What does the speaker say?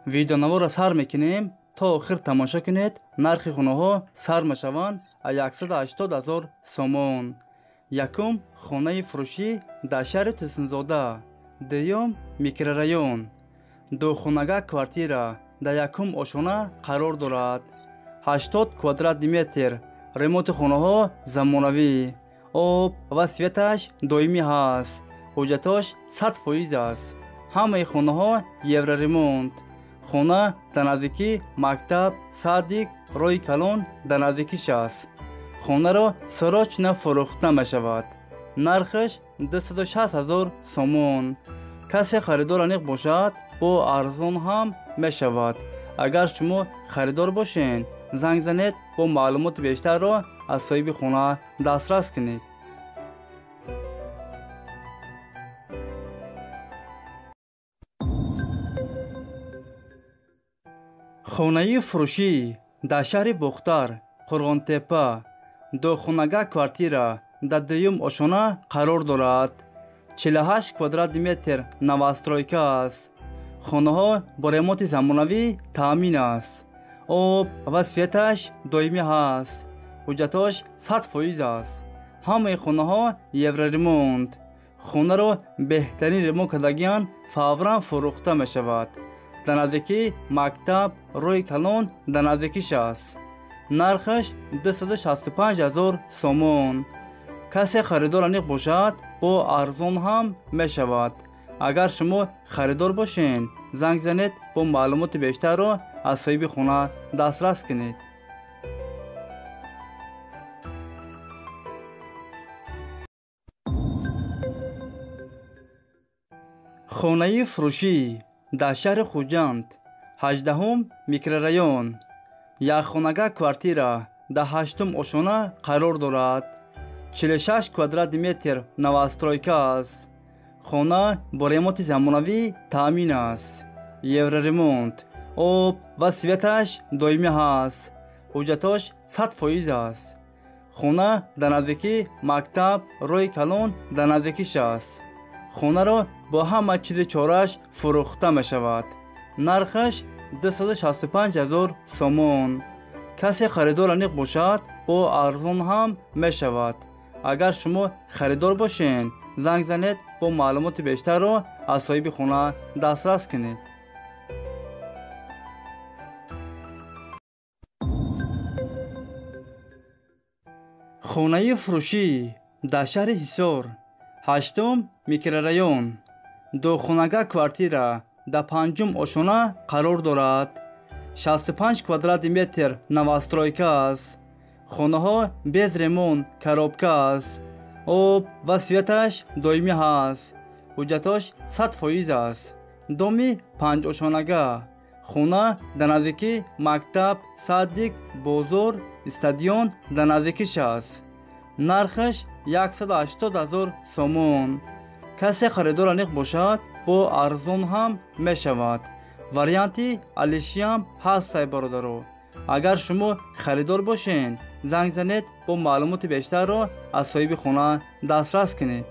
Видеонаворро сар мекунем, то охир тамошо кунед. Нархи хонаҳо сар мешаванд аз 180 000 сомон. Якум хонаи фурӯшӣ дар шаҳри Турсунзода, дуюм микрорайон. Духонага квартира дар якум ошона қарор дорад. 80 квадратный метр. Ремонти хонаҳо замонавӣ. Об ва светаш доимӣ ҳаст. Ҳуҷҷатош 100% аст. Ҳамаи хонаҳо евроремонт. Хона дар наздикӣ мактаб, садик, роҳи калон дар наздикиш аст. Хонаро срочно фурӯхта мешавад. Нархаш 260 000 сомон. Касе харидор аниқ бошад, бо арзон ҳам мешавад. Агар шумо харидор бошед, занг занед, бо маълумоти бештарро аз соҳиби хона дастрас кунед. Хонаи фурӯшӣ дар шаҳри Бохтар, Қурғонтепа, духонага квартира дар дуюм ошона қарор дорад. 48 квадратный метр новостройка аст. Хонаҳо бо ремонти замонавӣ таъмин аст. Об ва светаш доимӣ ҳаст. Ҳуҷҷатош 100% аст. Ҳамаи хонаҳо евроремонт. Хонаро беҳтарин ремонт кардагиан фавран фурӯхта мешавад. Дар наздикӣ мактаб, роҳи калон дар наздикиш аст. Нархаш 265 000 сомон. Касе харидор аниқ бошад, бо арзон ҳам мешавад. Агар шумо харидор бошед, занг занед, бо маълумоти бештарро аз соҳиби хона дастрас кунед. Хонаи фурӯшӣ дар шаҳри Хуҷанд, 18 микрорайон. Якхонага квартира дар 8 ошона қарор дорад. 46 квадратный метр новостройка аст. Хона бо ремонти замонавӣ таъмин аст. Евроремонт. Об ва светаш доимӣ ҳаст. Ҳуҷҷатош 100% аст. Хона дар наздикӣ мактаб, роҳи калон дар наздикиш аст. Хонаро бо ҳама чизи чорааш фурӯхта мешавад. Нархаш 265 000 сомон. Касе харидор аниқ бошад, бо арзон ҳам мешавад. Агар шумо харидор бошед, занг занед, бо маълумоти бештарро аз соҳиби хона дастрас кунед. Хонаи фурӯшӣ дар шаҳри Ҳисор, 8 микрорайон. Духонага квартира дар 5 ошона қарор дорад. 65 квадратный метр новостройка аст. Хонаҳо без ремонт, коробка аст. Об ва светаш доимӣ ҳаст. Ҳуҷҷатош 100% аст. Доми 5-ошонага. Хона дар наздикӣ мактаб, садик, бозор, стадион дар наздикиш аст. Нархаш 180 000 сомон. Касе харидор аниқ бошад, бо арзон ҳам мешавад. Варианти алишиам ҳаст, ай бародаро. Агар шумо харидор бошед, занг занед, бо маълумоти бештарро аз соҳиби хона дастрас кунед.